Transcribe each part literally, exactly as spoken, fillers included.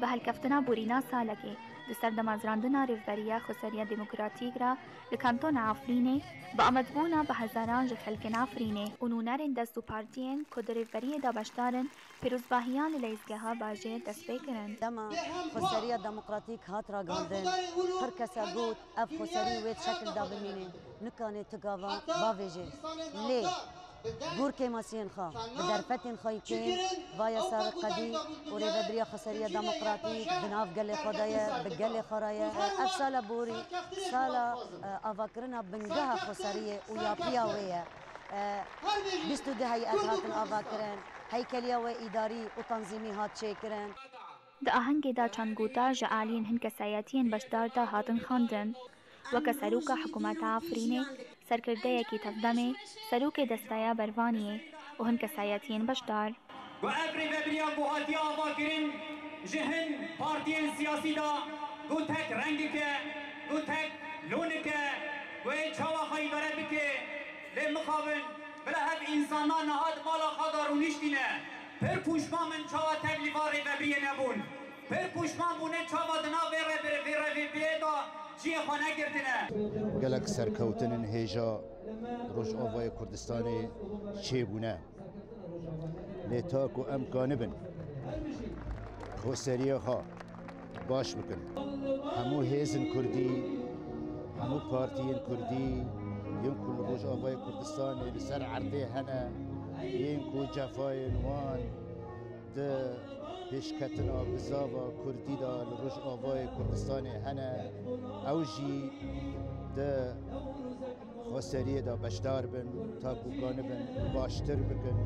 Bi helkeftina borîna salekê di ser damezrandina Rêveberiya Xweseriya Demokratîk re li Kantona Efrînê, bi amadbûna bi hezaran ji xelkên Efrînê û nûnerên dest û partiyên ku di rêveberiyê de beşdar in, pîrozbahiyan li leyzgeha bajêr dest pê kirin. Dema Xweseriya Demokratîk hat ragihandin, her kese got, ev xweserî wê di şekil de bimîne, nikane tu gava bavêje. Lê gor kêmasiyên xwe bi derfetên xwe yî tên, vaya ser qedî û Rêveberiya Xweseriya Demokratîk di nav gelê xwe de ye, bi gelê xwe re ye. Ev sala borî, sala, e, avakirina bingeha xweseriyê û yapiya wê ye. E, bîst û du heyet hatin avakirin, heykeliya wê îdarî û tanzîmî hat çêkirin. Di ahengê de çend gota ji aliyên hin kesayetiyên beşdar de hatin xwendin, weke Seroka Hikûmeta Efrînê, serkirdeyekî tevdemê, Serokê Desteya Bervaniyê û hin kesayetiyên beşdar. Ku ev rêveberiya ku hatiye avakirin ji hin partiyên siyasî de ku tek rengik e, ku tek lonik e, ku ê çawa xwe îdare bike, lê mixabin bila ev însanan niha di mala xwe de rûniştîne. Pir pûşman bin çawa tevlî va rêveberiyê nebûn. Pir pûşman bûne çawa di nav vê rêve-, vê rêvebiriyê de cihê xwe negirtine. Gelek serkewtinên hêja Rojavayê Kurdistanê çêbûne. Lê ta ku em kanibin xweseriya xwe baş bikin. Hemû hêzên kurdî, hemû partiyên kurdî yên ku li Rojavayê Kurdistanê li ser erdê hene, yên ku cefayên wan di pêşketina bizava kurdî de li Rojavayê Kurdistanê hene, ew jî di xweseriyê de beşdar bin, ta ku kanibin baştir bikin.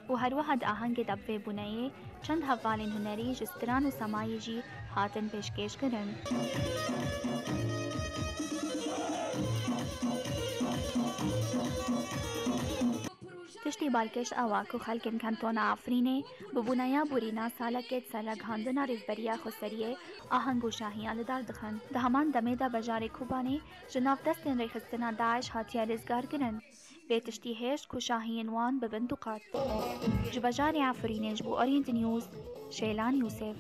Û herwiha di ahengê de bi vê bûneyê çend hevalên hunerî ji stran û semayê jî hatin pêşkêşkirin. Tiştî balkêş ew e ku xelkên Kantona Efrînê bi bûneya borîna salekê di ser ragihandina Rêveberiya Xweseriyê aheng û şahiya li dar dixin. Di heman demê de bajarê Kobanê ji nav destên rêxistina DAIŞ hatiye rizgarkirin. Vê tiştî hêşt ku şahiyên wan bibin du qat. Ji bajarê Efrînê ji bo Orient News, Şêlan Yûsif.